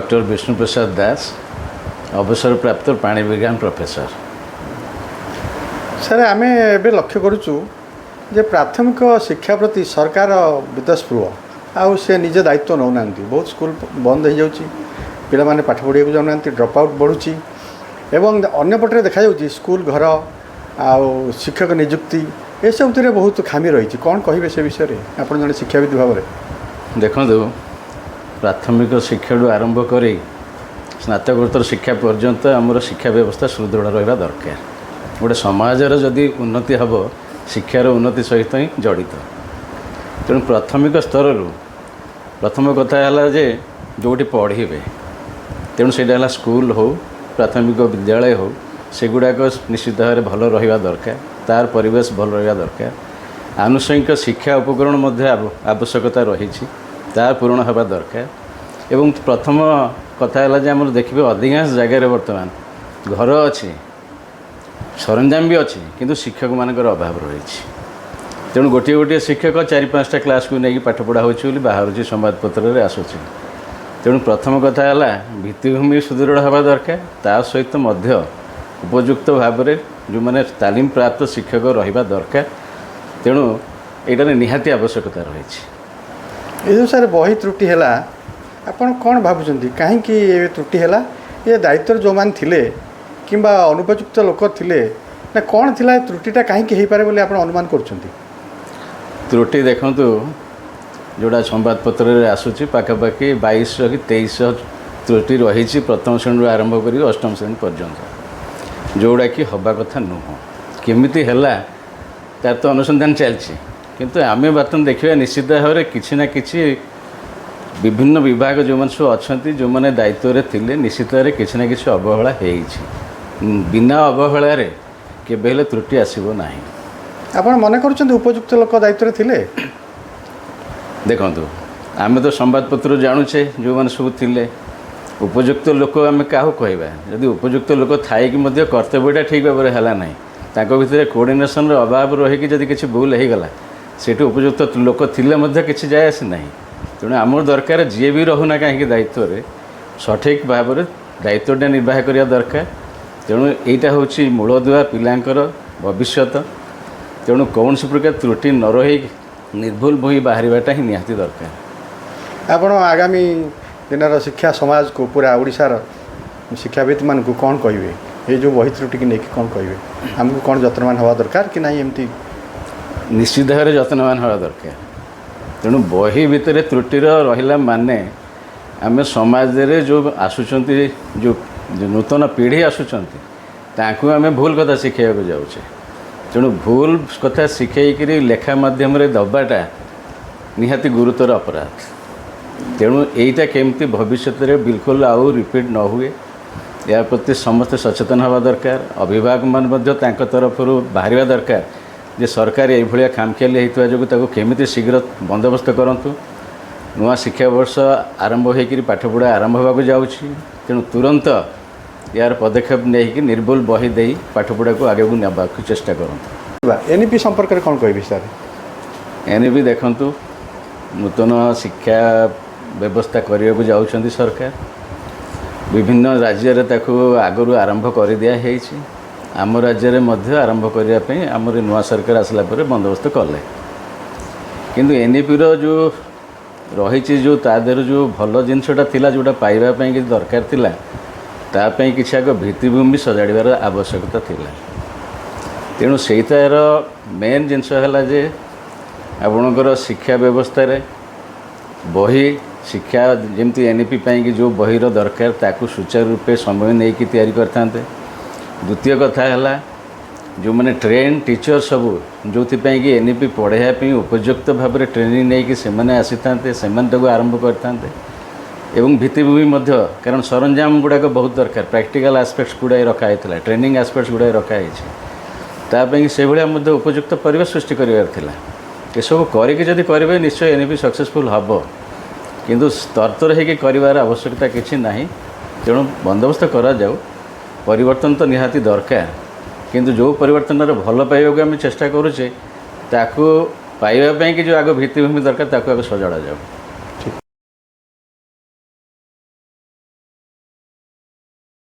Doctor Bishnuprasad Das, ଅବସରପ୍ରାପ୍ତ ପ୍ରାଣୀ ବିଜ୍ଞାନ ପ୍ରଫେସର। ସାର୍, ଆମେ ଏବେ ଲକ୍ଷ୍ୟ କରୁଛୁ ଯେ ପ୍ରାଥମିକ ଶିକ୍ଷା ପ୍ରତି ସରକାର ବୀତସ୍ପୃହ ଆଉ ସେ ନିଜ ଦାୟିତ୍ୱ ନେଉନାହାନ୍ତି। ବହୁତ ସ୍କୁଲ ବନ୍ଦ ହେଇଯାଉଛି, ପିଲାମାନେ ପାଠ ପଢ଼ିବାକୁ ଯାଉନାହାନ୍ତି, ଡ୍ରପ୍ ଆଉଟ୍ ବଢ଼ୁଛି ଏବଂ ଅନ୍ୟପଟରେ ଦେଖାଯାଉଛି ସ୍କୁଲ ଘର ଆଉ ଶିକ୍ଷକ ନିଯୁକ୍ତି ଏସବୁଥିରେ ବହୁତ ଖାମି ରହିଛି। କ'ଣ କହିବେ ସେ ବିଷୟରେ ଆପଣ ଜଣେ ଶିକ୍ଷାବିତ୍ ଭାବରେ? ଦେଖନ୍ତୁ, ପ୍ରାଥମିକ ଶିକ୍ଷାଠୁ ଆରମ୍ଭ କରି ସ୍ନାତକୋତ୍ତର ଶିକ୍ଷା ପର୍ଯ୍ୟନ୍ତ ଆମର ଶିକ୍ଷା ବ୍ୟବସ୍ଥା ସୁଦୃଢ଼ ରହିବା ଦରକାର। ଗୋଟେ ସମାଜର ଯଦି ଉନ୍ନତି ହେବ, ଶିକ୍ଷାର ଉନ୍ନତି ସହିତ ହିଁ ଜଡ଼ିତ। ତେଣୁ ପ୍ରାଥମିକ ସ୍ତରରୁ ପ୍ରଥମ କଥା ହେଲା ଯେ ଯେଉଁଠି ପଢ଼ିବେ, ତେଣୁ ସେଇଟା ହେଲା ସ୍କୁଲ ହେଉ, ପ୍ରାଥମିକ ବିଦ୍ୟାଳୟ ହେଉ, ସେଗୁଡ଼ାକ ନିଶ୍ଚିତ ଭାବରେ ଭଲ ରହିବା ଦରକାର, ତାର ପରିବେଶ ଭଲ ରହିବା ଦରକାର। ଆନୁଷଙ୍ଗିକ ଶିକ୍ଷା ଉପକରଣ ମଧ୍ୟ ଆବଶ୍ୟକତା ରହିଛି, ତାହା ପୂରଣ ହେବା ଦରକାର। ଏବଂ ପ୍ରଥମ କଥା ହେଲା ଯେ ଆମର ଦେଖିବେ, ଅଧିକାଂଶ ଜାଗାରେ ବର୍ତ୍ତମାନ ଘର ଅଛି, ସରଞ୍ଜାମ ବି ଅଛି, କିନ୍ତୁ ଶିକ୍ଷକମାନଙ୍କର ଅଭାବ ରହିଛି। ତେଣୁ ଗୋଟିଏ ଗୋଟିଏ ଶିକ୍ଷକ ଚାରି ପାଞ୍ଚଟା କ୍ଲାସ୍କୁ ନେଇକି ପାଠ ପଢ଼ା ହେଉଛି ବୋଲି ବାହାରୁଛି, ସମ୍ବାଦପତ୍ରରେ ଆସୁଛି। ତେଣୁ ପ୍ରଥମ କଥା ହେଲା ଭିତ୍ତିଭୂମି ସୁଦୃଢ଼ ହେବା ଦରକାର, ତା ସହିତ ମଧ୍ୟ ଉପଯୁକ୍ତ ଭାବରେ ଯେଉଁମାନେ ତାଲିମ ପ୍ରାପ୍ତ ଶିକ୍ଷକ ରହିବା ଦରକାର। ତେଣୁ ଏଇଟାର ନିହାତି ଆବଶ୍ୟକତା ରହିଛି। ଏ ଯେଉଁ ସାର୍ ବହି ତ୍ରୁଟି ହେଲା, ଆପଣ କ'ଣ ଭାବୁଛନ୍ତି କାହିଁକି ଏ ତ୍ରୁଟି ହେଲା? ଏ ଦାୟିତ୍ୱରେ ଯେଉଁମାନେ ଥିଲେ କିମ୍ବା ଅନୁପଯୁକ୍ତ ଲୋକ ଥିଲେ ନା କ'ଣ ଥିଲା? ଏ ତ୍ରୁଟିଟା କାହିଁକି ହେଇପାରେ ବୋଲି ଆପଣ ଅନୁମାନ କରୁଛନ୍ତି? ତ୍ରୁଟି ଦେଖନ୍ତୁ, ଯେଉଁଟା ସମ୍ବାଦପତ୍ରରେ ଆସୁଛି, ପାଖାପାଖି 2200 କି 2300 ତ୍ରୁଟି ରହିଛି ପ୍ରଥମ ଶ୍ରେଣୀରୁ ଆରମ୍ଭ କରି ଅଷ୍ଟମ ଶ୍ରେଣୀ ପର୍ଯ୍ୟନ୍ତ, ଯେଉଁଟାକି ହେବା କଥା ନୁହଁ। କେମିତି ହେଲା ତାର ତ ଅନୁସନ୍ଧାନ ଚାଲିଛି, କିନ୍ତୁ ଆମେ ବର୍ତ୍ତମାନ ଦେଖିବା ନିଶ୍ଚିତ ଭାବରେ କିଛି ନା କିଛି ବିଭିନ୍ନ ବିଭାଗ ଯେଉଁମାନେ ସବୁ ଅଛନ୍ତି, ଯେଉଁମାନେ ଦାୟିତ୍ୱରେ ଥିଲେ, ନିଶ୍ଚିତ ଭାବରେ କିଛି ନା କିଛି ଅବହେଳା ହେଇଛି। ବିନା ଅବହେଳାରେ କେବେ ହେଲେ ତ୍ରୁଟି ଆସିବ ନାହିଁ। ଆପଣ ମନେ କରୁଛନ୍ତି ଉପଯୁକ୍ତ ଲୋକ ଦାୟିତ୍ୱରେ ଥିଲେ? ଦେଖନ୍ତୁ, ଆମେ ତ ସମ୍ବାଦପତ୍ରରୁ ଜାଣୁଛେ ଯେଉଁମାନେ ସବୁ ଥିଲେ। ଉପଯୁକ୍ତ ଲୋକ ଆମେ କାହାକୁ କହିବା? ଯଦି ଉପଯୁକ୍ତ ଲୋକ ଥାଇକି ମଧ୍ୟ କର୍ତ୍ତବ୍ୟଟା ଠିକ୍ ଭାବରେ ହେଲା ନାହିଁ, ତାଙ୍କ ଭିତରେ କୋଅର୍ଡ଼ିନେସନର ଅଭାବ ରହିକି ଯଦି କିଛି ଭୁଲ ହେଇଗଲା, ସେଠି ଉପଯୁକ୍ତ ଲୋକ ଥିଲେ ମଧ୍ୟ କିଛି ଯାଏ ଆସେ ନାହିଁ। ତେଣୁ ଆମର ଦରକାର ଯିଏ ବି ରହୁନା କାହିଁକି ଦାୟିତ୍ୱରେ, ସଠିକ୍ ଭାବରେ ଦାୟିତ୍ୱଟା ନିର୍ବାହ କରିବା ଦରକାର। ତେଣୁ ଏଇଟା ହେଉଛି ମୂଳଦୁଆ ପିଲାଙ୍କର ଭବିଷ୍ୟତ। ତେଣୁ କୌଣସି ପ୍ରକାର ତ୍ରୁଟି ନ ରହି ନିର୍ଭୁଲ ବହି ବାହାରିବାଟା ହିଁ ନିହାତି ଦରକାର। ଆପଣ ଆଗାମୀ ଦିନର ଶିକ୍ଷା ସମାଜକୁ, ପୁରା ଓଡ଼ିଶାର ଶିକ୍ଷାବିତ୍ମାନଙ୍କୁ କ'ଣ କହିବେ? ଏଇ ଯେଉଁ ବହି ତ୍ରୁଟିକି ନେଇକି କ'ଣ କହିବେ? ଆମକୁ କ'ଣ ଯତ୍ନବାନ ହେବା ଦରକାର କି ନାହିଁ ଏମିତି? ନିଶ୍ଚିତ ଭାବରେ ଯତ୍ନବାନ ହେବା ଦରକାର। ତେଣୁ ବହି ଭିତରେ ତ୍ରୁଟିର ରହିଲା ମାନେ ଆମେ ସମାଜରେ ଯେଉଁ ଆସୁଛନ୍ତି, ଯେଉଁ ଯେଉଁ ନୂତନ ପିଢ଼ି ଆସୁଛନ୍ତି, ତାଙ୍କୁ ଆମେ ଭୁଲ କଥା ଶିଖେଇବାକୁ ଯାଉଛେ। ତେଣୁ ଭୁଲ କଥା ଶିଖେଇକିରି ଲେଖା ମାଧ୍ୟମରେ ଦେବାଟା ନିହାତି ଗୁରୁତର ଅପରାଧ। ତେଣୁ ଏଇଟା କେମିତି ଭବିଷ୍ୟତରେ ବିଲକୁଲ ଆଉ ରିପିଟ୍ ନ ହୁଏ, ଏହା ପ୍ରତି ସମସ୍ତେ ସଚେତନ ହେବା ଦରକାର। ଅଭିଭାବକମାନେ ମଧ୍ୟ ତାଙ୍କ ତରଫରୁ ବାହାରିବା ଦରକାର ଯେ ସରକାର ଏଇଭଳିଆ ଖାମଖିଆଲି ହେଇଥିବା ଯୋଗୁଁ ତାକୁ କେମିତି ଶୀଘ୍ର ବନ୍ଦୋବସ୍ତ କରନ୍ତୁ। ନୂଆ ଶିକ୍ଷାବର୍ଷ ଆରମ୍ଭ ହୋଇକରି ପାଠପଢ଼ା ଆରମ୍ଭ ହେବାକୁ ଯାଉଛି। ତେଣୁ ତୁରନ୍ତ ଏହାର ପଦକ୍ଷେପ ନେଇକି ନିର୍ଭୁଲ ବହି ଦେଇ ପାଠପଢ଼ାକୁ ଆଗକୁ ନେବାକୁ ଚେଷ୍ଟା କରନ୍ତୁ। ଏନ୍ଇପି ସମ୍ପର୍କରେ କ'ଣ କହିବେ ସାର୍? ଏନ୍ଇପି ଦେଖନ୍ତୁ, ନୂତନ ଶିକ୍ଷା ବ୍ୟବସ୍ଥା କରିବାକୁ ଯାଉଛନ୍ତି ସରକାର। ବିଭିନ୍ନ ରାଜ୍ୟରେ ତାକୁ ଆଗରୁ ଆରମ୍ଭ କରିଦିଆ ହେଇଛି। ଆମ ରାଜ୍ୟରେ ମଧ୍ୟ ଆରମ୍ଭ କରିବା ପାଇଁ ଆମର ନୂଆ ସରକାର ଆସିଲା ପରେ ବନ୍ଦୋବସ୍ତ କଲେ। କିନ୍ତୁ ଏନ୍ଇପିର ଯେଉଁ ରହିଛି, ଯେଉଁ ତା ଦେହରୁ ଯେଉଁ ଭଲ ଜିନିଷଟା ଥିଲା, ଯେଉଁଟା ପାଇବା ପାଇଁ କିଛି ଦରକାର ଥିଲା, ତା ପାଇଁ କିଛି ଆଗ ଭିତ୍ତିଭୂମି ସଜାଡ଼ିବାର ଆବଶ୍ୟକତା ଥିଲା। ତେଣୁ ସେଇଟାର ମେନ୍ ଜିନିଷ ହେଲା ଯେ ଆପଣଙ୍କର ଶିକ୍ଷା ବ୍ୟବସ୍ଥାରେ ବହି ଶିକ୍ଷା ଯେମିତି ଏନ୍ଇପି ପାଇଁକି ଯେଉଁ ବହିର ଦରକାର, ତାକୁ ସୁଚାରୁ ରୂପେ ସମୟ ନେଇକି ତିଆରି କରିଥାନ୍ତେ। ଦ୍ୱିତୀୟ କଥା ହେଲା ଯେଉଁମାନେ ଟ୍ରେନ୍ ଟିଚର୍ ସବୁ, ଯେଉଁଥିପାଇଁ କି ଏନ୍ଇପି ପଢ଼ାଇବା ପାଇଁ ଉପଯୁକ୍ତ ଭାବରେ ଟ୍ରେନିଂ ନେଇକି ସେମାନେ ଆସିଥାନ୍ତେ, ସେମାନେ ତାକୁ ଆରମ୍ଭ କରିଥାନ୍ତେ। ଏବଂ ଭିତ୍ତିଭୂମି ମଧ୍ୟ, କାରଣ ସରଞ୍ଜାମ ଗୁଡ଼ାକ ବହୁତ ଦରକାର। ପ୍ରାକ୍ଟିକାଲ୍ ଆସ୍ପେକ୍ଟସ୍ ଗୁଡ଼ାଏ ରଖା ହେଇଥିଲା, ଟ୍ରେନିଂ ଆସ୍ପେକ୍ଟସ୍ ଗୁଡ଼ାଏ ରଖାହେଇଛି, ତା ପାଇଁ ସେଭଳିଆ ମଧ୍ୟ ଉପଯୁକ୍ତ ପରିବେଶ ସୃଷ୍ଟି କରିବାର ଥିଲା। ଏସବୁ କରିକି ଯଦି କରିବେ, ନିଶ୍ଚୟ ଏନ୍ଇପି ସକ୍ସେସଫୁଲ୍ ହେବ। କିନ୍ତୁ ତରତର ହେଇକି କରିବାର ଆବଶ୍ୟକତା କିଛି ନାହିଁ। ତେଣୁ ବନ୍ଦୋବସ୍ତ କରାଯାଉ। ପରିବର୍ତ୍ତନ ତ ନିହାତି ଦରକାର, କିନ୍ତୁ ଯେଉଁ ପରିବର୍ତ୍ତନର ଭଲ ପାଇବାକୁ ଆମେ ଚେଷ୍ଟା କରୁଛେ, ତାକୁ ପାଇବା ପାଇଁକି ଯେଉଁ ଆଗ ଭିତ୍ତିଭୂମି ଦରକାର, ତାକୁ ଆଗ ସଜଡ଼ାଯାଉ।